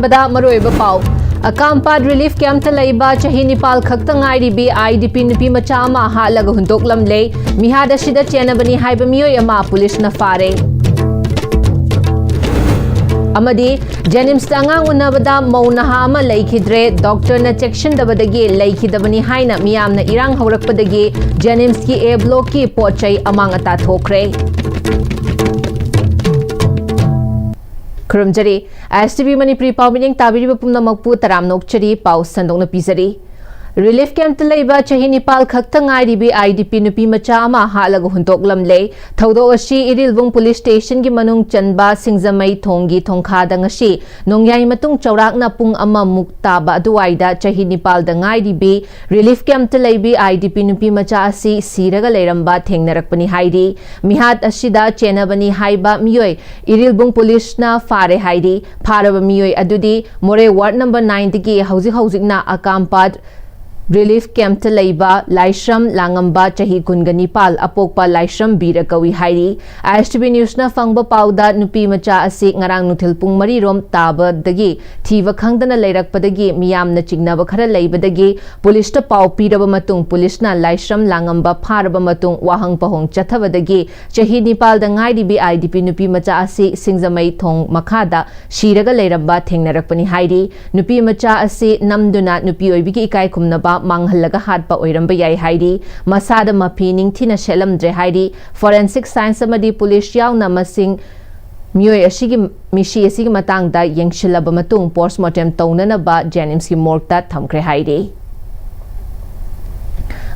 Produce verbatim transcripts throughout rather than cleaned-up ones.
ꯕꯗ ꯃꯔꯨꯑꯣꯏꯕ ꯄꯥꯎ꯫ ꯑꯀꯥꯝꯄꯥꯠ ꯔꯤꯂꯤꯐ ꯀꯦꯝꯞꯇ ꯂꯩꯕ ꯆꯍꯤ ꯅꯤꯄꯥꯜ ꯈꯛꯇ ꯉꯥꯏꯔꯤꯕꯤ IDP ꯅꯨꯄꯤ ꯃꯆꯥ ꯑꯃ ꯍꯥꯠꯂꯒ ꯍꯨꯟꯗꯣꯛꯂꯝꯂꯦ꯫ ꯃꯤꯍꯥꯠ ꯑꯁꯤꯗ ꯆꯦꯟꯅꯕꯅꯤ ꯍꯥꯏꯕ ꯃꯤꯑꯣꯏ ꯑꯃ ꯄꯨꯂꯤꯁꯅ ꯐꯥꯔꯦ꯫ ꯑꯃꯗꯤ ꯖꯦꯅꯤꯝꯁꯇ ꯑꯉꯥꯡ ꯎꯅꯕꯗ ꯃꯧ ꯅꯍꯥ ꯑꯃ ꯂꯩꯈꯤꯗ꯭ꯔꯦ꯫ ꯗꯣꯛꯇꯔꯅ ꯆꯦꯛꯁꯤꯟꯗꯕꯗꯒꯤ ꯂꯩꯈꯤꯗꯕꯅꯤ ꯍꯥꯏꯅ ꯃꯤꯌꯥꯝꯅ ꯏꯔꯥꯡ ꯍꯧꯔꯛꯄꯗꯒꯤ ꯖꯦꯅꯤꯝꯁꯀꯤ A blockꯀꯤ ꯄꯣꯠ ꯆꯩ ꯑꯃꯥꯡ ꯑꯇꯥ ꯊꯣꯛꯈ꯭ꯔꯦ꯫ ꯈꯨꯔꯨꯝꯖꯔꯤ꯫ STV ꯃꯅꯤꯄꯨꯔꯤ ꯄꯥꯎ ꯃꯤꯠꯌꯦꯡ ꯇꯥꯕꯤꯔꯤꯕ ꯄꯨꯝꯅꯃꯛꯄꯨ ꯇꯔꯥꯝꯅ ꯑꯣꯛꯆꯔꯤ꯫ ꯄꯥꯎ ꯁꯟꯗꯣꯛꯅ ꯄꯤꯖꯔꯤ꯫ ꯔꯤꯂꯤꯐ ꯀꯦꯝꯞꯇ ꯂꯩꯕ ꯆꯍꯤ ꯅꯤꯄꯥꯜ ꯈꯛꯇ ꯉꯥꯏꯔꯤꯕꯤ IDP ꯅꯨꯄꯤ ꯃꯆꯥ ꯑꯃ ꯍꯥꯠꯂꯒ ꯍꯨꯟꯗꯣꯛꯂꯝꯂꯦ꯫ ꯊꯧꯗꯣꯛ ꯑꯁꯤ ꯏꯔꯤꯜꯕꯨꯡ ꯄꯨꯂꯤꯁ ꯁ꯭ꯇꯦꯁꯟꯒꯤ ꯃꯅꯨꯡ ꯆꯟꯕ ꯁꯤꯡꯖꯃꯩ ꯊꯣꯡꯒꯤ ꯊꯣꯡꯈꯥꯗ ꯉꯁꯤ ꯅꯣꯡꯌꯥꯏ ꯃꯇꯨꯡ ꯆꯥꯎꯔꯥꯛꯅ ꯄꯨꯡ ꯑꯃꯃꯨꯛ ꯇꯥꯕ ꯑꯗꯨꯋꯥꯏꯗ ꯆꯍꯤ ꯅꯤꯄꯥꯜꯗ ꯉꯥꯏꯔꯤꯕꯤ ꯔꯤꯂꯤꯐ ꯀꯦꯝꯞꯇ ꯂꯩꯕꯤ IDP ꯅꯨꯄꯤ ꯃꯆꯥ ꯑꯁꯤ ꯁꯤꯔꯒ ꯂꯩꯔꯝꯕ ꯊꯦꯡꯅꯔꯛꯄꯅꯤ ꯍꯥꯏꯔꯤ꯫ ꯃꯤꯍꯥꯠ ꯑꯁꯤꯗ ꯆꯦꯟꯅꯕꯅꯤ ꯍꯥꯏꯕ ꯃꯤꯑꯣꯏ ꯏꯔꯤꯜꯕꯨꯡ ꯄꯨꯂꯤꯁꯅ ꯐꯥꯔꯦ ꯍꯥꯏꯔꯤ꯫ ꯐꯥꯔꯕ ꯃꯤꯑꯣꯏ ꯑꯗꯨꯗꯤ ꯃꯣꯔꯦ ꯋꯥꯔꯗ ꯅꯝꯕꯔ ꯅꯥꯏꯟꯗꯒꯤ ꯍꯧꯖꯤꯛ ꯍꯧꯖꯤꯛꯅ ꯑꯀꯥꯝꯄꯥꯠ ꯔꯤꯂꯤꯐ ꯀꯦꯝꯞꯇ ꯂꯩꯕ ꯂꯥꯏꯁ꯭ꯔꯝ ꯂꯥꯡꯉꯝꯕ, ꯆꯍꯤ ꯀꯨꯟꯒ ꯅꯤꯄꯥꯜ, ꯑꯄꯣꯛꯄ ꯂꯥꯏꯁ꯭ꯔꯝ ꯕꯤꯔ ꯀꯧꯏ ꯍꯥꯏꯔꯤ꯫ STV ꯅ꯭ꯌꯨꯁꯅ ꯐꯪꯕ ꯄꯥꯎꯗ ꯅꯨꯄꯤ ꯃꯆꯥ ꯑꯁꯤ ꯉꯔꯥꯡ ꯅꯨꯡꯊꯤꯜ ꯄꯨꯡ ꯃꯔꯤ ꯔꯣꯝ ꯇꯥꯕꯗꯒꯤ ꯊꯤꯕ ꯈꯪꯗꯅ ꯂꯩꯔꯛꯄꯗꯒꯤ ꯃꯤꯌꯥꯝꯅ ꯆꯤꯡꯅꯕ ꯈꯔ ꯂꯩꯕꯗꯒꯤ ꯄꯨꯂꯤꯁꯇ ꯄꯥꯎ ꯄꯤꯔꯕ ꯃꯇꯨꯡ ꯄꯨꯂꯤꯁꯅ ꯂꯥꯏꯁ꯭ꯔꯝ ꯂꯥꯡꯉꯝꯕ ꯐꯥꯔꯕ ꯃꯇꯨꯡ ꯋꯥꯍꯪ ꯄꯥꯎꯍꯪ ꯆꯠꯊꯕꯗꯒꯤ ꯆꯍꯤ ꯅꯤꯄꯥꯜꯗ ꯉꯥꯏꯔꯤꯕꯤ IDP ꯅꯨꯄꯤ ꯃꯆꯥ ꯑꯁꯤ ꯁꯤꯡꯖꯃꯩ ꯊꯣꯡ ꯃꯈꯥꯗ ꯁꯤꯔꯒ ꯂꯩꯔꯝꯕ ꯊꯦꯡꯅꯔꯛꯄꯅꯤ ꯍꯥꯏꯔꯤ꯫ ꯅꯨꯄꯤ ꯃꯆꯥ ꯑꯁꯤ ꯅꯝꯗꯨꯅ ꯅꯨꯄꯤ ꯑꯣꯏꯕꯤꯒꯤ ꯏꯀꯥꯏ ꯈꯨꯝꯅꯕ ꯃꯥꯡꯍꯜꯂꯒ ꯍꯥꯠꯄ ꯑꯣꯏꯔꯝꯕ ꯌꯥꯏ ꯍꯥꯏꯔꯤ꯫ ꯃꯁꯥꯗ ꯃꯐꯤ ꯅꯤꯡꯊꯤꯅ ꯁꯦꯠꯂꯝꯗ꯭ꯔꯦ ꯍꯥꯏꯔꯤ꯫ Forensic Science ꯑꯃꯗꯤ ꯄꯨꯂꯤꯁ ꯌꯥꯎꯅ ꯃꯁꯤꯡ ꯃꯤꯑꯣꯏ ꯑꯁꯤꯒꯤ, ꯃꯤꯁꯤ ꯑꯁꯤꯒꯤ ꯃꯇꯥꯡꯗ ꯌꯦꯡꯁꯤꯜꯂꯕ ꯃꯇꯨꯡ ꯄꯣꯁꯃꯣꯔꯇꯦꯝ ꯇꯧꯅꯅꯕ ꯖꯦꯅꯤꯝꯁꯀꯤ ꯃꯣꯔꯒꯇ ꯊꯝꯈ꯭ꯔꯦ ꯍꯥꯏꯔꯤ꯫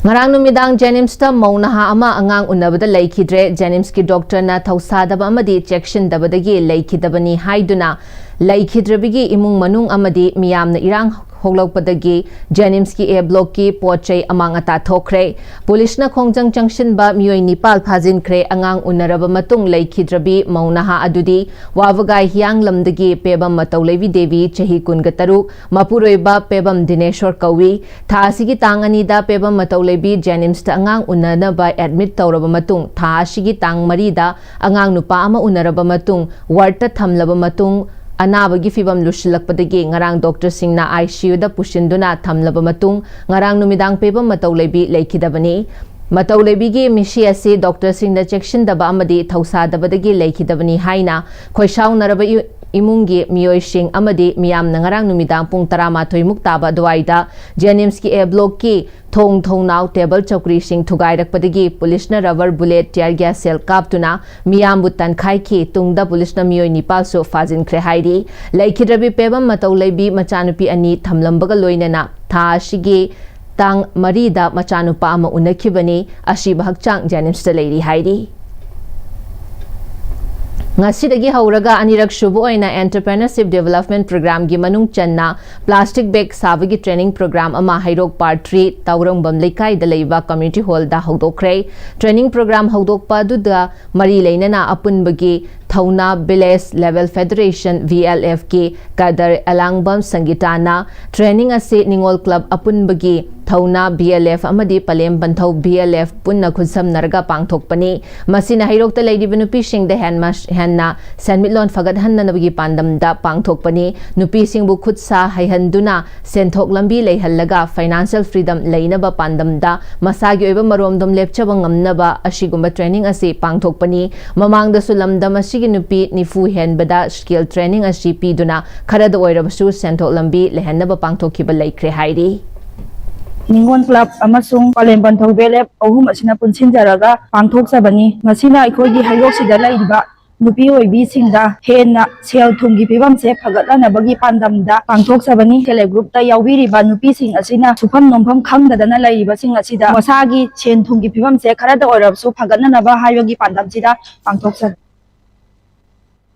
ꯉꯔꯥꯡ ꯅꯨꯃꯤꯗꯥꯡ ꯖꯦꯅꯤꯝꯁꯇ ꯃꯧ ꯅꯍꯥ ꯑꯃ ꯑꯉꯥꯡ ꯎꯅꯕꯗ ꯂꯩꯈꯤꯗ꯭ꯔꯦ꯫ ꯖꯦꯅꯤꯝꯁꯀꯤ ꯗꯣꯛꯇꯔꯅ ꯊꯧꯁꯥꯗꯕ ꯑꯃꯗꯤ ꯆꯦꯛꯁꯤꯟꯗꯕꯗꯒꯤ ꯂꯩꯈꯤꯗꯕꯅꯤ ꯍꯥꯏꯗꯨꯅ ꯂꯩꯈꯤꯗ꯭ꯔꯕꯤꯒꯤ ꯏꯃꯨꯡ ꯃꯅꯨꯡ ꯑꯃꯗꯤ ꯃꯤꯌꯥꯝꯅ ꯏꯔꯥꯡ ꯍꯧꯂꯛꯄꯗꯒꯤ ꯖꯦꯅꯤꯝꯁꯀꯤ A blockꯀꯤ ꯄꯣꯠ ꯆꯩ ꯑꯃꯥꯡ ꯑꯇꯥ ꯊꯣꯛꯈ꯭ꯔꯦ꯫ ꯄꯨꯂꯤꯁꯅ ꯈꯣꯡꯖꯪ ꯆꯪꯁꯤꯟꯕ ꯃꯤꯑꯣꯏ ꯅꯤꯄꯥꯜ ꯐꯥꯖꯤꯟꯈ꯭ꯔꯦ꯫ ꯑꯉꯥꯡ ꯎꯅꯔꯕ ꯃꯇꯨꯡ ꯂꯩꯈꯤꯗ꯭ꯔꯕꯤ ꯃꯧ ꯅꯍꯥ ꯑꯗꯨꯗꯤ ꯋꯥꯕꯒꯥꯏ ꯍꯤꯌꯥꯡꯂꯝꯗꯒꯤ ꯄꯦꯕꯝ ꯃꯇꯧꯂꯩꯕꯤ ꯗꯦꯕꯤ, ꯆꯍꯤ ꯀꯨꯟꯒ ꯇꯔꯨꯛ, ꯃꯄꯨꯔꯣꯏꯕ ꯄꯦꯕꯝ ꯗꯤꯅꯦꯁꯣꯔ ꯀꯧꯏ꯫ ꯊꯥ ꯑꯁꯤꯒꯤ ꯇꯥꯡ ꯑꯅꯤꯗ ꯄꯦꯕꯝ ꯃꯇꯧꯂꯩꯕꯤ ꯖꯦꯅꯤꯝꯁꯇ ꯑꯉꯥꯡ ꯎꯅꯅꯕ ꯑꯦꯗꯃꯤꯠ ꯇꯧꯔꯕ ꯃꯇꯨꯡ, ꯊꯥ ꯑꯁꯤꯒꯤ ꯇꯥꯡ ꯃꯔꯤꯗ ꯑꯉꯥꯡ ꯅꯨꯄꯥ ꯑꯃ ꯎꯅꯔꯕ ꯃꯇꯨꯡ, ꯋꯥꯔꯗꯇ ꯊꯝꯂꯕ ꯃꯇꯨꯡ, ꯑꯅꯥꯕꯒꯤ ꯐꯤꯕꯝ ꯂꯨꯁꯤꯜꯂꯛꯄꯗꯒꯤ ꯉꯔꯥꯡ ꯗꯣꯛꯇꯔꯁꯤꯡꯅ ICUꯗ ꯄꯨꯁꯤꯟꯗꯨꯅ ꯊꯝꯂꯕ ꯃꯇꯨꯡ ꯉꯔꯥꯡ ꯅꯨꯃꯤꯗꯥꯡ ꯄꯦꯕꯝ ꯃꯇꯧ ꯂꯩꯕꯤ ꯂꯩꯈꯤꯗꯕꯅꯤ꯫ ꯃꯇꯧ ꯂꯩꯕꯤꯒꯤ ꯃꯤꯁꯤ ꯑꯁꯤ ꯗꯣꯛꯇꯔꯁꯤꯡꯅ ꯆꯦꯛꯁꯤꯟꯗꯕ ꯑꯃꯗꯤ ꯊꯧꯁꯥꯗꯕꯗꯒꯤ ꯂꯩꯈꯤꯗꯕꯅꯤ ꯍꯥꯏꯅ ꯈꯣꯏꯁꯥꯎꯅꯔꯕ ꯏ-, ꯏꯃꯨꯡꯒꯤ ꯃꯤꯑꯣꯏꯁꯤꯡ ꯑꯃꯗꯤ ꯃꯤꯌꯥꯝꯅ ꯉꯔꯥꯡ ꯅꯨꯃꯤꯗꯥꯡ ꯄꯨꯡ ꯇꯔꯥꯃꯥꯊꯣꯏ ꯃꯨꯛ ꯇꯥꯕ ꯑꯗꯨꯋꯥꯏꯗ JNIMSꯀꯤ A blockꯀꯤ ꯊꯣꯡ ꯊꯣꯡꯅꯥꯎ, ꯇꯦꯕꯜ ꯆꯧꯀ꯭ꯔꯤꯁꯤꯡ ꯊꯨꯒꯥꯏꯔꯛꯄꯗꯒꯤ ꯄꯨꯂꯤꯁꯅ rubber bullet tear gas shell ꯀꯥꯞꯇꯨꯅ ꯃꯤꯌꯥꯝꯕꯨ ꯇꯥꯟꯈꯥꯏꯈꯤ꯫ ꯇꯨꯡꯗ ꯄꯨꯂꯤꯁꯅ ꯃꯤꯑꯣꯏ ꯅꯤꯄꯥꯜꯁꯨ ꯐꯥꯖꯤꯟꯈ꯭ꯔꯦ ꯍꯥꯏꯔꯤ꯫ ꯂꯩꯈꯤꯗ꯭ꯔꯕꯤ ꯄꯦꯕꯝ ꯃꯇꯧ ꯂꯩꯕꯤ ꯃꯆꯥꯅꯨꯄꯤ ꯑꯅꯤ ꯊꯝꯂꯝꯕꯒ ꯂꯣꯏꯅꯅ ꯊꯥ ꯑꯁꯤꯒꯤ ꯇꯥꯡ ꯃꯔꯤꯗ ꯃꯆꯥꯅꯨꯄꯥ ꯑꯃ ꯎꯅꯈꯤꯕꯅꯤ꯫ ꯑꯁꯤꯕ ꯍꯛꯆꯥꯡ JNIMSꯇ ꯂꯩꯔꯤ ꯍꯥꯏꯔꯤ꯫ ꯉꯁꯤꯗꯒꯤ ꯍꯧꯔꯒ ꯑꯅꯤꯔꯛ ꯁꯨꯕ ꯑꯣꯏꯅ Entrepreneurship Development Programꯒꯤ ꯃꯅꯨꯡ ꯆꯟꯅ plastic bag ꯁꯥꯕꯒꯤ training program ꯑꯃ ꯍꯩꯔꯣꯛ Part three ꯇꯧꯔꯪꯕꯝ ꯂꯩꯀꯥꯏꯗ ꯂꯩꯕ community hallꯗ ꯍꯧꯗꯣꯛꯈ꯭ꯔꯦ꯫ Training program ꯍꯧꯗꯣꯛꯄ ꯑꯗꯨꯗ ꯃꯔꯤ ꯂꯩꯅꯅ ꯑꯄꯨꯟꯕꯒꯤ ꯊꯧꯅꯥ Village Level Federation, VLFꯀꯤ ꯀꯗꯔ ꯑꯦꯂꯥꯡꯕꯝ ꯁꯪꯒꯤꯇꯥꯅ training ꯑꯁꯤ ꯅꯤꯉꯣꯜ club ꯑꯄꯨꯟꯕꯒꯤ ꯊꯧꯅꯥ, BLF ꯑꯃꯗꯤ ꯄꯂꯦꯝ ꯄꯟꯊꯧ, BLF ꯄꯨꯟꯅ ꯈꯨꯠꯁꯝꯅꯔꯒ ꯄꯥꯡꯊꯣꯛꯄꯅꯤ꯫ ꯃꯁꯤꯅ ꯍꯩꯔꯣꯛꯇ ꯂꯩꯔꯤꯕ ꯅꯨꯄꯤꯁꯤꯡꯗ ꯍꯦꯟ-, ꯍꯦꯟꯅ ꯁꯦꯟꯃꯤꯠꯂꯣꯟ ꯐꯒꯠꯍꯟꯅꯕꯒꯤ ꯄꯥꯟꯗꯝꯗ ꯄꯥꯡꯊꯣꯛꯄꯅꯤ꯫ ꯅꯨꯄꯤꯁꯤꯡꯕꯨ ꯈꯨꯠ ꯁꯥ ꯍꯩꯍꯟꯗꯨꯅ ꯁꯦꯟꯊꯣꯛ ꯂꯝꯕꯤ ꯂꯩꯍꯜꯂꯒ financial freedom ꯂꯩꯅꯕ ꯄꯥꯟꯗꯝꯗ ꯃꯁꯥꯒꯤ ꯑꯣꯏꯕ ꯃꯔꯣꯝꯗꯣꯝ ꯂꯦꯞꯆꯕ ꯉꯝꯅꯕ ꯑꯁꯤꯒꯨꯝꯕ training ꯑꯁꯤ ꯄꯥꯡꯊꯣꯛꯄꯅꯤ꯫ ꯃꯃꯥꯡꯗꯁꯨ ꯂꯝꯗꯝ ꯑꯁꯤꯒꯤ ꯅꯨꯄꯤ ꯅꯤꯐꯨ ꯍꯦꯟꯕꯗ skill training ꯑꯁꯤ ꯄꯤꯗꯨꯅ ꯈꯔꯗ ꯑꯣꯏꯔꯕꯁꯨ ꯁꯦꯟꯊꯣꯛ ꯂꯝꯕꯤ ꯂꯩꯍꯟꯅꯕ ꯄꯥꯡꯊꯣꯛꯈꯤꯕ ꯂꯩꯈ꯭ꯔꯦ ꯍꯥꯏꯔꯤ꯫ ꯅꯤꯉꯣꯜ club ꯑꯃꯁꯨꯡ ꯄꯂꯦꯝ ꯄꯟꯊꯧ VLF ꯑꯍꯨꯝ ꯑꯁꯤꯅ ꯄꯨꯟꯁꯤꯟꯖꯔꯒ ꯄꯥꯡꯊꯣꯛꯆꯕꯅꯤ꯫ ꯃꯁꯤꯅ ꯑꯩꯈꯣꯏꯒꯤ ꯍꯩꯔꯣꯛꯁꯤꯗ ꯂꯩꯔꯤꯕ ꯅꯨꯄꯤ ꯑꯣꯏꯕꯤꯁꯤꯡꯗ ꯍꯦꯟꯅ ꯁꯦꯜ ꯊꯨꯝꯒꯤ ꯐꯤꯕꯝꯁꯦ ꯐꯒꯠꯅꯅꯕꯒꯤ ꯄꯥꯟꯗꯝꯗ ꯄꯥꯡꯊꯣꯛꯆꯕꯅꯤ꯫ Self help groupꯇ ꯌꯥꯎꯕꯤꯔꯤꯕ ꯅꯨꯄꯤꯁꯤꯡ ꯑꯁꯤꯅ ꯁꯨꯐꯝ ꯅꯣꯝꯐꯝ ꯈꯪꯗꯗꯅ ꯂꯩꯔꯤꯕꯁꯤꯡ ꯑꯁꯤꯗ ꯃꯁꯥꯒꯤ ꯁꯦꯟ ꯊꯨꯝꯒꯤ ꯐꯤꯕꯝꯁꯦ ꯈꯔꯗ ꯑꯣꯏꯔꯕꯁꯨ ꯐꯒꯠꯅꯅꯕ ꯍꯥꯏꯕꯒꯤ ꯄꯥꯟꯗꯝꯁꯤꯗ ꯄꯥꯡꯊꯣꯛꯆꯕꯅꯤ꯫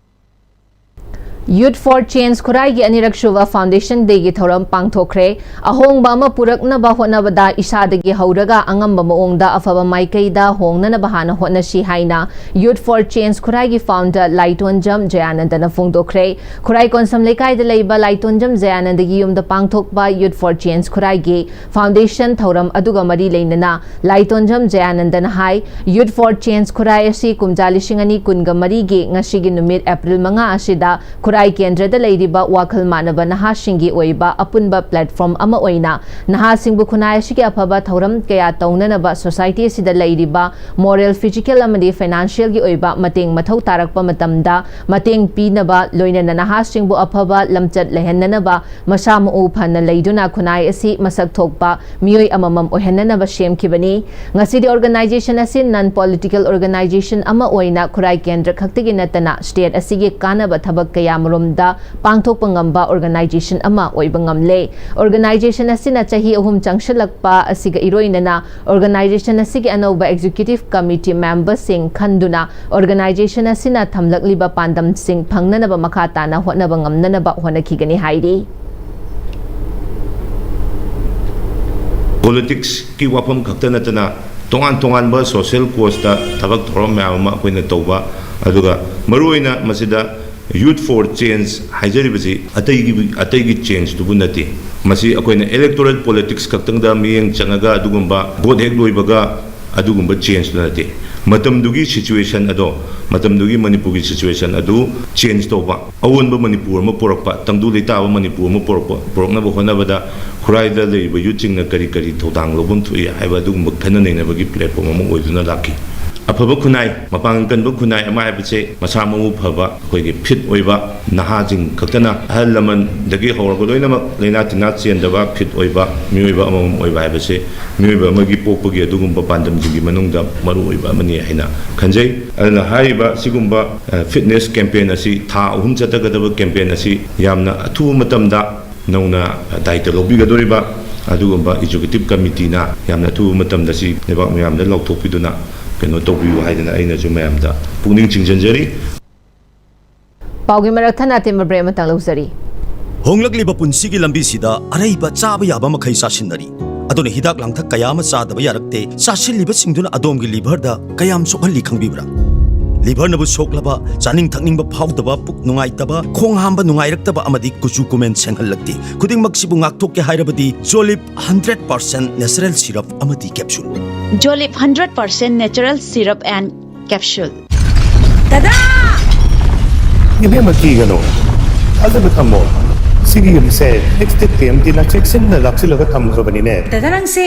Youth for Change ꯈꯨꯔꯥꯏꯒꯤ ꯑꯅꯤꯔꯛ ꯁꯨꯕ Foundation Dayꯒꯤ ꯊꯧꯔꯝ ꯄꯥꯡꯊꯣꯛꯈ꯭ꯔꯦ꯫ ꯑꯍꯣꯡꯕ ꯑꯃ ꯄꯨꯔꯛꯅꯕ ꯍꯣꯠꯅꯕꯗ ꯏꯁꯥꯗꯒꯤ ꯍꯧꯔꯒ ꯑꯉꯝꯕ ꯃꯑꯣꯡꯗ ꯑꯐꯕ ꯃꯥꯏꯀꯩꯗ ꯍꯣꯡꯅꯅꯕ ꯍꯥꯟꯅ ꯍꯣꯠꯅꯁꯤ ꯍꯥꯏꯅ Youth for Change ꯈꯨꯔꯥꯏꯒꯤ founder ꯂꯥꯏꯇꯣꯟꯖꯝ ꯖꯌꯥꯅꯟꯗꯅ ꯐꯣꯡꯗꯣꯛꯈ꯭ꯔꯦ꯫ ꯈꯨꯔꯥꯏ ꯀꯣꯟꯁꯝ ꯂꯩꯀꯥꯏꯗ ꯂꯩꯕ ꯂꯥꯏꯇꯣꯟꯖꯝ ꯖꯌꯥꯅꯟꯗꯒꯤ ꯌꯨꯝꯗ ꯄꯥꯡꯊꯣꯛꯄ Youth for Change ꯈꯨꯔꯥꯏꯒꯤ foundation ꯊꯧꯔꯝ ꯑꯗꯨꯒ ꯃꯔꯤ ꯂꯩꯅꯅ ꯂꯥꯏꯇꯣꯟꯖꯝ ꯖꯌꯥꯅꯟꯗꯅ ꯍꯥꯏ, Youth for Change ꯈꯨꯔꯥꯏ ꯑꯁꯤ ꯀꯨꯝꯖꯥ ꯂꯤꯁꯤꯡ ꯑꯅꯤ ꯀꯨꯟꯒ ꯃꯔꯤꯒꯤ ꯉꯁꯤꯒꯤ ꯅꯨꯃꯤꯠ April ꯃꯉꯥ ꯑꯁꯤꯗ ꯈꯨꯔꯥꯏ ꯈꯨꯔꯥꯏ ꯀꯦꯟꯗ꯭ꯔꯗ ꯂꯩꯔꯤꯕ ꯋꯥꯈꯜ ꯃꯥꯟꯅꯕ ꯅꯍꯥꯁꯤꯡꯒꯤ ꯑꯣꯏꯕ ꯑꯄꯨꯟꯕ platform ꯑꯃ ꯑꯣꯏꯅ ꯅꯍꯥꯁꯤꯡꯕꯨ ꯈꯨꯟꯅꯥꯏ ꯑꯁꯤꯒꯤ ꯑꯐꯕ ꯊꯧꯔꯝ ꯀꯌꯥ ꯇꯧꯅꯅꯕ society ꯑꯁꯤꯗ ꯂꯩꯔꯤꯕ moral, physical ꯑꯃꯗꯤ financialꯒꯤ ꯑꯣꯏꯕ ꯃꯇꯦꯡ ꯃꯊꯧ ꯇꯥꯔꯛꯄ ꯃꯇꯝꯗ ꯃꯇꯦꯡ ꯄꯤꯅꯕ, ꯂꯣꯏꯅꯅ ꯅꯍꯥꯁꯤꯡꯕꯨ ꯑꯐꯕ ꯂꯝꯆꯠ ꯂꯩꯍꯟꯅꯅꯕ, ꯃꯁꯥ ꯃꯎ ꯐꯅ ꯂꯩꯗꯨꯅ ꯈꯨꯟꯅꯥꯏ ꯑꯁꯤ ꯃꯁꯛ ꯊꯣꯛꯄ ꯃꯤꯑꯣꯏ ꯑꯃꯃꯝ ꯑꯣꯏꯍꯟꯅꯅꯕ ꯁꯦꯝꯈꯤꯕꯅꯤ꯫ ꯉꯁꯤꯗꯤ organization ꯑꯁꯤ non political organization ꯑꯃ ꯑꯣꯏꯅ ꯈꯨꯔꯥꯏ ꯀꯦꯟꯗ꯭ꯔ ꯈꯛꯇꯒꯤ ꯅꯠꯇꯅ state ꯑꯁꯤꯒꯤ ꯀꯥꯟꯅꯕ ꯊꯕꯛ ꯀꯌꯥꯃꯔꯨꯝꯗ ꯄꯥꯡꯊꯣꯛꯄ ꯉꯝꯕ organization ꯑꯃ ꯑꯣꯏꯕ ꯉꯝꯂꯦ꯫ Organization ꯑꯁꯤꯅ ꯆꯍꯤ ꯑꯍꯨꯝ ꯆꯪꯁꯤꯜꯂꯛꯄ ꯑꯁꯤꯒ ꯏꯔꯣꯏꯅꯅ organization ꯑꯁꯤꯒꯤ ꯑꯅꯧꯕ executive committee memberꯁꯤꯡ ꯈꯟꯗꯨꯅ organization ꯑꯁꯤꯅ ꯊꯝꯂꯛꯂꯤꯕ ꯄꯥꯟꯗꯝꯁꯤꯡ ꯐꯪꯅꯅꯕ ꯃꯈꯥ ꯇꯥꯅ ꯍꯣꯠꯅꯕ ꯉꯝꯅꯅꯕ ꯍꯣꯠꯅꯈꯤꯒꯅꯤ ꯍꯥꯏꯔꯤ꯫ Politicsꯀꯤ ꯋꯥꯐꯝ ꯈꯛꯇ ꯅꯠꯇꯅ ꯇꯣꯉꯥꯟ ꯇꯣꯉꯥꯟꯕ social causeꯇ ꯊꯕꯛ ꯊꯧꯔꯝ ꯃꯌꯥꯝ ꯑꯃ ꯑꯩꯈꯣꯏꯅ ꯇꯧꯕ, ꯑꯗꯨꯒ ꯃꯔꯨꯑꯣꯏꯅ ꯃꯁꯤꯗ Youth for Change ꯍꯥꯏꯖꯔꯤꯕꯁꯤ ꯑꯇꯩꯒꯤ ꯑꯇꯩꯒꯤ changeꯇꯨꯕꯨ ꯅꯠꯇꯦ꯫ ꯃꯁꯤ ꯑꯩꯈꯣꯏꯅ electoral politics ꯈꯛꯇꯪꯗ ꯃꯤꯠꯌꯦꯡ ꯆꯪꯉꯒ ꯑꯗꯨꯒꯨꯝꯕ vote ꯍꯦꯛ ꯂꯣꯏꯕꯒ ꯑꯗꯨꯒꯨꯝꯕ changeꯇꯨ ꯅꯠꯇꯦ꯫ ꯃꯇꯝꯗꯨꯒꯤ situation ꯑꯗꯣ, ꯃꯇꯝꯗꯨꯒꯤ ꯃꯅꯤꯄꯨꯔꯒꯤ situation ꯑꯗꯨ change ꯇꯧꯕ, ꯑꯑꯣꯟꯕ ꯃꯅꯤꯄꯨꯔ ꯑꯃ ꯄꯨꯔꯛꯄ, ꯇꯪꯗꯨ ꯂꯩꯇꯥꯕ ꯃꯅꯤꯄꯨꯔ ꯑꯃ ꯄꯨꯔꯛꯄ, ꯄꯨꯔꯛꯅꯕ ꯍꯣꯠꯅꯕꯗ ꯈꯨꯔꯥꯏꯗ ꯂꯩꯔꯤꯕ youthꯁꯤꯡꯅ ꯀꯔꯤ ꯀꯔꯤ ꯊꯧꯗꯥꯡ ꯂꯧꯐꯝ ꯊꯣꯛꯏ ꯍꯥꯏꯕ ꯑꯗꯨꯒꯨꯝꯕ ꯈꯟꯅ ꯅꯩꯅꯕꯒꯤ platform ꯑꯃ ꯑꯣꯏꯗꯨꯅ ꯂꯥꯛꯈꯤ꯫ ꯑꯐꯕ ꯈꯨꯟꯅꯥꯏ, ꯃꯄꯥꯡꯒꯜ ꯀꯟꯕ ꯈꯨꯟꯅꯥꯏ ꯑꯃ ꯍꯥꯏꯕꯁꯦ ꯃꯁꯥ ꯃꯎ ꯐꯕ, ꯑꯩꯈꯣꯏꯒꯤ fit ꯑꯣꯏꯕ ꯅꯍꯥꯁꯤꯡ ꯈꯛꯇꯅ, ꯑꯍꯜ ꯂꯃꯟꯗꯒꯤ ꯍꯧꯔꯒ ꯂꯣꯏꯅꯃꯛ ꯂꯩꯅꯥ ꯇꯤꯟꯅꯥ ꯆꯦꯟꯗꯕ fit ꯑꯣꯏꯕ ꯃꯤꯑꯣꯏꯕ ꯑꯃꯃꯝ ꯑꯣꯏꯕ ꯍꯥꯏꯕꯁꯦ ꯃꯤꯑꯣꯏꯕ ꯑꯃꯒꯤ ꯄꯣꯛꯄꯒꯤ ꯑꯗꯨꯒꯨꯝꯕ ꯄꯥꯟꯗꯝꯁꯤꯡꯒꯤ ꯃꯅꯨꯡꯗ ꯃꯔꯨ ꯑꯣꯏꯕ ꯑꯃꯅꯤ ꯍꯥꯏꯅ ꯈꯟꯖꯩ꯫ ꯑꯗꯨꯅ ꯍꯥꯏꯔꯤꯕ ꯁꯤꯒꯨꯝꯕ fitness campaign ꯑꯁꯤ, ꯊꯥ ꯑꯍꯨꯝ ꯆꯠꯊꯒꯗꯕ campaign ꯑꯁꯤ ꯌꯥꯝꯅ ꯑꯊꯨꯕ ꯃꯇꯝꯗ ꯅꯧꯅ ꯗꯥꯏꯇ ꯂꯧꯕꯤꯒꯗꯧꯔꯤꯕ ꯑꯗꯨꯒꯨꯝꯕ executive committeeꯅ ꯌꯥꯝꯅ ꯑꯊꯨꯕ ꯃꯇꯝꯗ ꯁꯤ ꯂꯩꯕꯥꯛ ꯃꯌꯥꯝꯗ ꯂꯥꯎꯊꯣꯛꯄꯤꯗꯨꯅ ꯀꯩꯅꯣ ꯇꯧꯕꯤꯌꯨ ꯍꯥꯏꯗꯅ ꯑꯩꯅꯁꯨ ꯃꯌꯥꯝꯗ ꯄꯨꯛꯅꯤꯡ ꯆꯤꯡꯁꯤꯟꯖꯔꯤ꯫ ꯄꯥꯎꯒꯤ ꯃꯔꯛ ꯊꯠꯅ ꯑꯇꯦꯟꯕ break ꯑꯃꯇꯪ ꯂꯧꯖꯔꯤ꯫ ꯍꯣꯡꯂꯛꯂꯤꯕ ꯄꯨꯟꯁꯤꯒꯤ ꯂꯝꯕꯤꯁꯤꯗ ꯑꯔꯩꯕ ꯆꯥꯕ ꯌꯥꯕ ꯃꯈꯩ ꯆꯥꯁꯤꯟꯅꯔꯤ꯫ ꯑꯗꯨꯅ ꯍꯤꯗꯥꯛ ꯂꯥꯡꯊꯛ ꯀꯌꯥ ꯑꯃ ꯆꯥꯗꯕ ꯌꯥꯔꯛꯇꯦ꯫ ꯆꯥꯁꯤꯜꯂꯤꯕꯁꯤꯡꯗꯨꯅ ꯑꯗꯣꯝꯒꯤ liverꯗ ꯀꯌꯥꯝ ꯁꯣꯛꯍꯜꯂꯤ ꯈꯪꯕꯤꯕ꯭ꯔꯥ? Liverꯅꯕꯨ ꯁꯣꯛꯂꯕ, ꯆꯥꯅꯤꯡ ꯊꯛꯅꯤꯡꯕ ꯐꯥꯎꯗꯕ, ꯄꯨꯛ ꯅꯨꯡꯉꯥꯏꯇꯕ, ꯈꯣꯡ ꯍꯥꯝꯕ ꯅꯨꯡꯉꯥꯏꯔꯛꯇꯕ ꯑꯃꯗꯤ ꯀꯨꯆꯨ ꯀꯨꯃꯦꯟ ꯁꯦꯡꯍꯜꯂꯛꯇꯦ꯫ ꯈꯨꯗꯤꯡꯃꯛꯁꯤꯕꯨ ꯉꯥꯛꯊꯣꯛꯀꯦ ꯍꯥꯏꯔꯕꯗꯤ Jolib hundred percent natural syrup ꯑꯃꯗꯤ capsule꯫ Jolib hundred percent natural syrup and capsule. ꯏꯕꯦꯝꯃ, ꯀꯤꯒꯅꯣ꯫ ꯊꯥꯖꯕ ꯊꯝꯃꯣ, ꯁꯤꯒꯤ ꯌꯨꯝꯁꯦ ꯑꯦꯛꯁꯇꯦꯛ ꯇꯤ ꯑꯦꯝ ꯇꯤꯅ ꯆꯦꯛꯁꯤꯟꯅ ꯂꯥꯛꯁꯤꯜꯂꯒ ꯊꯝꯈ꯭ꯔꯕꯅꯤꯅꯦ꯫ ꯗꯗꯥ, ꯅꯪꯁꯦ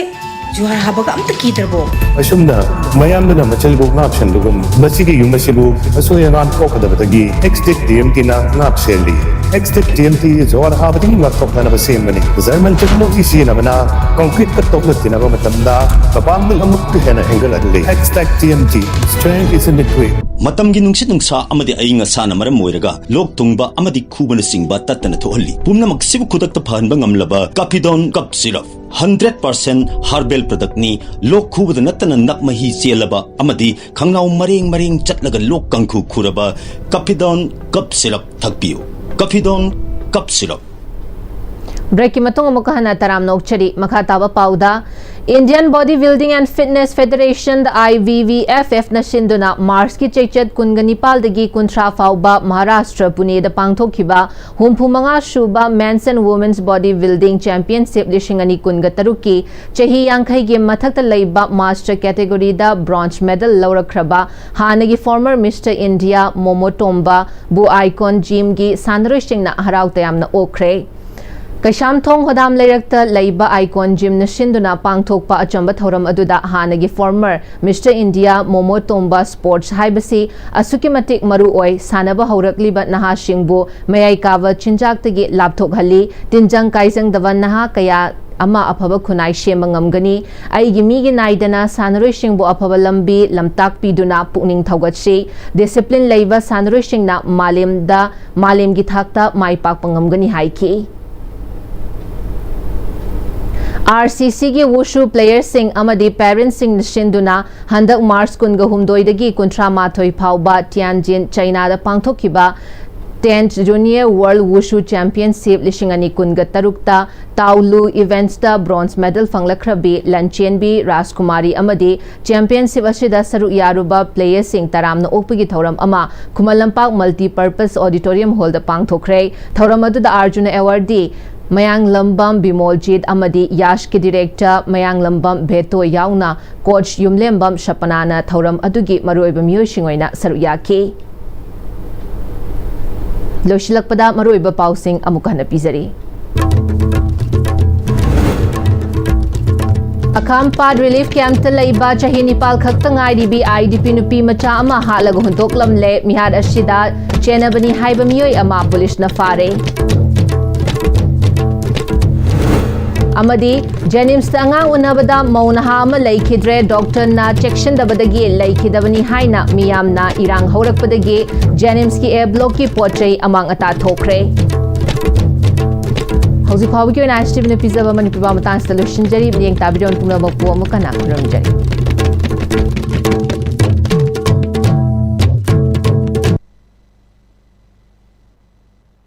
ꯖꯨꯍꯥꯔ ꯍꯥꯕꯒ ꯑꯝꯇ ꯀꯤꯗ꯭ꯔꯕꯣ? ꯑꯁꯨꯝꯅ ꯃꯌꯥꯝꯗꯨꯅ ꯃꯆꯜꯕꯨ ꯉꯥꯛ ꯁꯦꯟꯕꯒꯨꯝ ꯃꯁꯤꯒꯤ ꯌꯨꯝ ꯑꯁꯤꯕꯨ ꯑꯁꯣꯏ ꯑꯉꯥꯝ ꯊꯣꯛꯀꯗꯕꯗꯒꯤ ꯑꯦꯛꯁꯇꯦꯛ ꯇꯤ ꯑꯦꯝ ꯇꯤꯅ ꯉꯥꯛ ꯁꯦꯜꯂꯤ꯫ ꯑꯦꯛꯁꯇꯦꯛ ꯇꯤ ꯑꯦꯝ ꯇꯤ ꯖꯨꯍꯥꯔ ꯍꯥꯕꯗꯒꯤ ꯉꯥꯛꯊꯣꯛꯅꯅꯕ ꯁꯦꯝꯕꯅꯤ꯫ ꯖꯔꯃꯟ ꯇꯦꯛꯅꯣꯂꯣꯖꯤ ꯁꯤꯖꯤꯟꯅꯕꯅ ꯀꯪꯀ꯭ꯔꯤꯠꯀ ꯇꯣꯛꯅ ꯇꯤꯟꯅꯕ ꯃꯇꯝꯗ ꯃꯄꯥꯡꯒꯜ ꯑꯃꯨꯛꯀ ꯍꯦꯟꯅ ꯍꯦꯟꯒꯠꯍꯜꯂꯤ꯫ Extech T M T, strength is in the grit. ꯃꯇꯝꯒꯤ ꯅꯨꯡꯁꯤꯠ ꯅꯨꯡꯁꯥ ꯑꯃꯗꯤ ꯑꯏꯪ ꯑꯁꯥꯅ ꯃꯔꯝ ꯑꯣꯏꯔꯒ ꯂꯣꯛ ꯊꯨꯡꯕ ꯑꯃꯗꯤ ꯈꯨꯕꯅꯆꯤꯡꯕ ꯇꯠꯇꯅ ꯊꯣꯛꯍꯜꯂꯤ꯫ ꯄꯨꯝꯅꯃꯛꯁꯤꯕꯨ ꯈꯨꯗꯛꯇ ꯐꯍꯟꯕ ꯉꯝꯂꯕ ꯀꯥꯐꯤꯗꯣꯟ ꯀꯞ ꯁꯤꯔꯞ, ꯍꯟꯗ꯭ꯔꯦꯠ ꯄꯥꯔꯁꯦꯟ ꯍꯥꯔꯕꯦꯜ ꯄ꯭ꯔꯗꯛꯅꯤ꯫ ꯂꯣꯛ ꯈꯨꯕꯗ ꯅꯠꯇꯅ ꯅꯞ ꯃꯍꯤ ꯆꯦꯜꯂꯕ ꯑꯃꯗꯤ ꯈꯪꯅꯥꯎ ꯃꯔꯦꯡ ꯃꯔꯦꯡ ꯆꯠꯂꯒ ꯂꯣꯛ ꯀꯥꯡꯈꯨ ꯈꯨꯔꯕ ꯀꯥꯐꯤꯗꯣꯟ ꯀꯞ ꯁꯤꯔꯞ ꯊꯛꯄꯤꯌꯨ꯫ ꯀꯥꯐꯤꯗꯣꯟ ꯀꯞ ꯁꯤꯔꯞ꯫ ꯕ꯭ꯔꯦꯛꯀꯤ ꯃꯇꯨꯡ ꯑꯃꯨꯛꯀ ꯍꯟꯅ ꯇꯔꯥꯝꯅ ꯑꯣꯛꯆꯔꯤ꯫ ꯃꯈꯥ ꯇꯥꯕ ꯄꯥꯎꯗ, Indian Body Building and Fitness Federation, I B B F F ꯅ ꯁꯤꯟꯗꯨꯅ ꯃꯥꯔꯆꯀꯤ ꯆꯩꯆꯠ ꯀꯨꯟꯒ ꯅꯤꯄꯥꯜꯗꯒꯤ ꯀꯨꯟꯊ꯭ꯔꯥ ꯐꯥꯎꯕ ꯃꯍꯥꯔꯥꯁꯇ꯭ꯔ ꯄꯨꯅꯦꯗ ꯄꯥꯡꯊꯣꯛꯈꯤꯕ ꯍꯨꯝꯐꯨ ꯃꯉꯥ ꯁꯨꯕ Men's and Women's Body Building Championship ꯂꯤꯁꯤꯡ ꯑꯅꯤ ꯀꯨꯟꯒ ꯇꯔꯨꯛꯀꯤ ꯆꯍꯤ ꯌꯥꯡꯈꯩꯒꯤ ꯃꯊꯛꯇ ꯂꯩꯕ ꯃꯥꯁꯇꯔ ꯀꯦꯇꯦꯒꯣꯔꯤꯗ ꯕ꯭ꯔꯣꯟꯖ ꯃꯦꯗꯜ ꯂꯧꯔꯛꯈ꯭ꯔꯕ ꯍꯥꯟꯅꯒꯤ former Mister India ꯃꯣꯃꯣ ꯇꯣꯝꯕ ꯕꯨ ꯑꯥꯏꯀꯣꯟ ꯖꯤꯝꯒꯤ ꯁꯥꯟꯅꯔꯣꯏꯁꯤꯡꯅ ꯍꯔꯥꯎ ꯇꯌꯥꯝꯅ ꯑꯣꯛꯈ꯭ꯔꯦ꯫ ꯀꯩꯁꯥꯝꯊꯣꯡ ꯍꯣꯗꯥꯝ ꯂꯩꯔꯛꯇ ꯂꯩꯕ ꯑꯥꯏꯀꯣꯟ ꯖꯤꯝꯅ ꯁꯤꯟꯗꯨꯅ ꯄꯥꯡꯊꯣꯛꯄ ꯑꯆꯝꯕ ꯊꯧꯔꯝ ꯑꯗꯨꯗ ꯍꯥꯟꯅꯒꯤ former Mister India ꯃꯣꯃꯣ ꯇꯣꯝꯕ sports ꯍꯥꯏꯕꯁꯤ ꯑꯁꯨꯛꯀꯤ ꯃꯇꯤꯛ ꯃꯔꯨ ꯑꯣꯏ, ꯁꯥꯟꯅꯕ ꯍꯧꯔꯛꯂꯤꯕ ꯅꯍꯥꯁꯤꯡꯕꯨ ꯃꯌꯥꯏ ꯀꯥꯕ ꯆꯤꯟꯖꯥꯛꯇꯒꯤ ꯂꯥꯞꯊꯣꯛꯍꯜꯂꯤ, ꯇꯤꯟꯖꯪ ꯀꯥꯏꯖꯪꯗꯕ ꯅꯍꯥ ꯀꯌꯥ ꯑꯃ ꯑꯐꯕ ꯈꯨꯟꯅꯥꯏ ꯁꯦꯝꯕ ꯉꯝꯒꯅꯤ꯫ ꯑꯩꯒꯤ ꯃꯤꯒꯤ ꯅꯥꯏꯗꯅ ꯁꯥꯟꯅꯔꯣꯏꯁꯤꯡꯕꯨ ꯑꯐꯕ ꯂꯝꯕꯤ ꯂꯝꯇꯥꯛꯄꯤꯗꯨꯅ ꯄꯨꯛꯅꯤꯡ ꯊꯧꯒꯠꯁꯤ꯫ Discipline ꯂꯩꯕ ꯁꯥꯟꯅꯔꯣꯏꯁꯤꯡꯅ ꯃꯥꯂꯦꯝꯗ, ꯃꯥꯂꯦꯝꯒꯤ ꯊꯥꯛꯇ ꯃꯥꯏ ꯄꯥꯛꯄ ꯉꯝꯒꯅꯤ ꯍꯥꯏꯈꯤ꯫ ꯑꯥꯔ ꯁꯤ ꯁꯤꯒꯤ ꯋꯨꯁꯨ playerꯁꯤꯡ ꯑꯃꯗꯤ parentsꯁꯤꯡꯅ ꯁꯤꯟꯗꯨꯅ ꯍꯟꯗꯛ ꯃꯥꯔꯆ ꯀꯨꯟꯒ ꯍꯨꯝꯗꯣꯏꯗꯒꯤ ꯀꯨꯟꯊ꯭ꯔꯥ ꯃꯥꯊꯣꯏ ꯐꯥꯎꯕ ꯇꯤꯌꯥꯟꯖꯤꯟ, ꯆꯩꯅꯥꯗ ꯄꯥꯡꯊꯣꯛꯈꯤꯕ tenth Junior World Wushu Championship ꯂꯤꯁꯤꯡ ꯑꯅꯤ ꯀꯨꯟꯒ ꯇꯔꯨꯛꯇ ꯇꯥꯎꯂꯨ Eventsꯇ bronze medal ꯐꯪꯂꯛꯈ꯭ꯔꯕꯤ ꯂꯟꯆꯦꯟꯕꯤ ꯔꯥꯖꯀꯨꯃꯥꯔꯤ ꯑꯃꯗꯤ championship ꯑꯁꯤꯗ ꯁꯔꯨꯛ ꯌꯥꯔꯨꯕ playerꯁꯤꯡ ꯇꯔꯥꯝꯅ ꯑꯣꯛꯄꯒꯤ ꯊꯧꯔꯝ ꯑꯃ ꯈꯨꯃꯟ ꯂꯝꯄꯥꯛ Multipurpose Auditorium Hallꯗ ꯄꯥꯡꯊꯣꯛꯈ꯭ꯔꯦ꯫ ꯊꯧꯔꯝ ꯑꯗꯨꯗ ꯑꯥꯔꯖꯨꯅ awardee ꯃꯌꯥꯡꯂꯝꯕꯝ ꯕꯤꯃꯣꯜꯖꯤꯠ ꯑꯃꯗꯤ ꯌꯥꯁꯀꯤ director ꯃꯌꯥꯡꯂꯝꯕꯝ ꯚꯦꯇꯣ ꯌꯥꯎꯅ coach ꯌꯨꯝꯂꯦꯝꯕꯝ ꯁꯄꯅꯥꯅ ꯊꯧꯔꯝ ꯑꯗꯨꯒꯤ ꯃꯔꯨꯑꯣꯏꯕ ꯃꯤꯑꯣꯏꯁꯤꯡ ꯑꯣꯏꯅ ꯁꯔꯨꯛ ꯌꯥꯈꯤ꯫ ꯂꯣꯏꯁꯤꯜꯂꯛꯄꯗ ꯃꯔꯨꯑꯣꯏꯕ ꯄꯥꯎꯁꯤꯡ ꯑꯃꯨꯛꯀ ꯍꯟꯅ ꯄꯤꯖꯔꯤ꯫ ꯑꯈꯥꯝꯄꯥꯠ ꯔꯤꯂꯤꯐ ꯀꯦꯝꯞꯇ ꯂꯩꯕ ꯆꯍꯤ ꯅꯤꯄꯥꯜ ꯈꯛꯇ ꯉꯥꯏꯔꯤꯕꯤ IDP ꯅꯨꯄꯤ ꯃꯆꯥ ꯑꯃ ꯍꯥꯠꯂꯒ ꯍꯨꯟꯗꯣꯛꯂꯝꯂꯦ꯫ ꯃꯤꯍꯥꯠ ꯑꯁꯤꯗ ꯆꯦꯟꯅꯕꯅꯤ ꯍꯥꯏꯕ ꯃꯤꯑꯣꯏ ꯑꯃ ꯄꯨꯂꯤꯁꯅ ꯐꯥꯔꯦ꯫ ꯑꯃꯗꯤ ꯖꯦꯅꯤꯝꯁꯇ ꯑꯉꯥꯡ ꯎꯅꯕꯗ ꯃꯧ ꯅꯍꯥ ꯑꯃ ꯂꯩꯈꯤꯗ꯭ꯔꯦ꯫ ꯗꯣꯛꯇꯔꯅ ꯆꯦꯛꯁꯤꯟꯗꯕꯗꯒꯤ ꯂꯩꯈꯤꯗꯕꯅꯤ ꯍꯥꯏꯅ ꯃꯤꯌꯥꯝꯅ ꯏꯔꯥꯡ ꯍꯧꯔꯛꯄꯗꯒꯤ ꯖꯦꯅꯤꯝꯁꯀꯤ A blockꯀꯤ ꯄꯣꯠ ꯆꯩ ꯑꯃꯥꯡ ꯑꯇꯥ ꯊꯣꯛꯈ꯭ꯔꯦ꯫ ꯍꯧꯖꯤꯛ ꯐꯥꯎꯕꯒꯤ ꯑꯣꯏꯅ ISTVꯅ ꯄꯤꯖꯕ ꯃꯅꯤꯄꯨꯔ ꯄꯥꯎ ꯃꯇꯥꯡꯁꯤꯗ ꯂꯣꯏꯁꯤꯟꯖꯔꯤ꯫ ꯃꯤꯠꯌꯦꯡ ꯇꯥꯕꯤꯔꯤꯕ ꯃꯤꯄꯨꯝꯅꯃꯛꯄꯨ ꯑꯃꯨꯛ ꯍꯟꯅ ꯈꯨꯔꯨꯝꯖꯔꯤ꯫